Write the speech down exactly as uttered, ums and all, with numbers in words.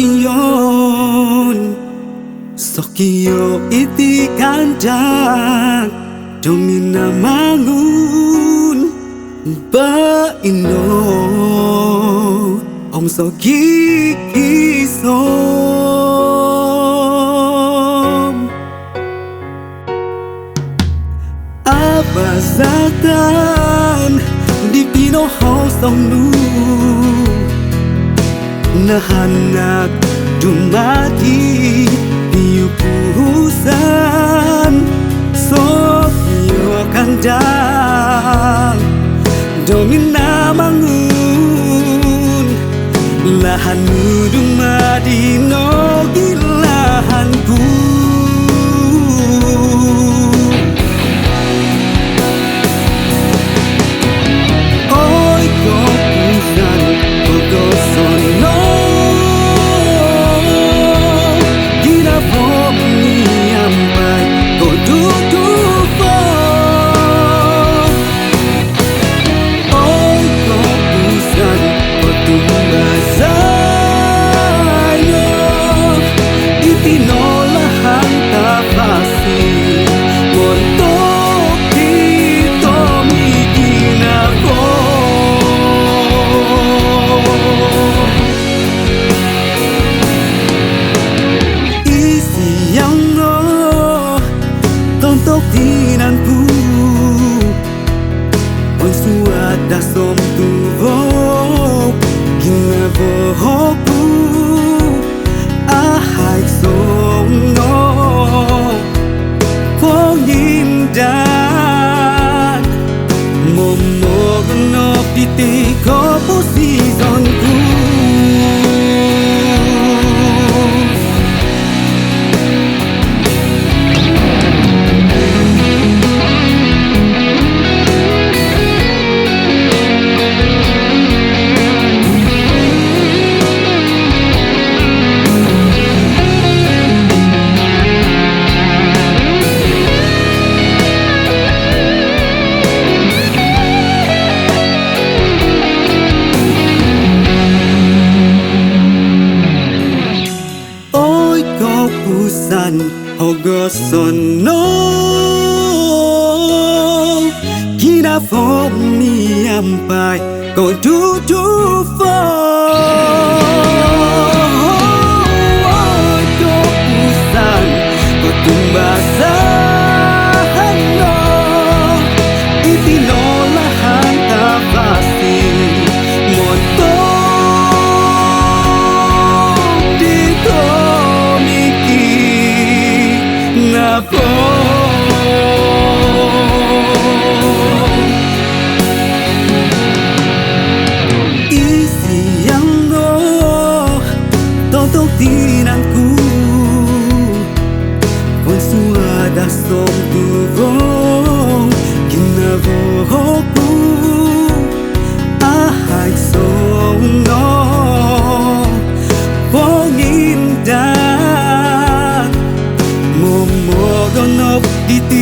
Iyon, sokio iti kandad do minamangun baino om sogigisom. Abazatan di pinohosong nu, nahanak dumadi di upusan, sokio kandad do minamangun, lahan nu dumadi nogi lahan ku. Oi kopusan, kodosono, ginavo miampai koduduvo. Oi kopusan, kotumbazai no, iti no lahan tavasi montok di tomiginavo. Isian no tontok tinan ku, ponsuat do somduvo ginavo ku, ahai songo pongindan, momogonop iti koposizon ku. Oi kopusan, hogoson no ginavo miampai koduduvo. Oi kopusan, kotumbazaan no, iti no lahan tavasi montok di tomiginavo. Isian no tontok tinan ku, ponsuat do somduvo ginavo ku, ahai songo pongindan, momogonop iti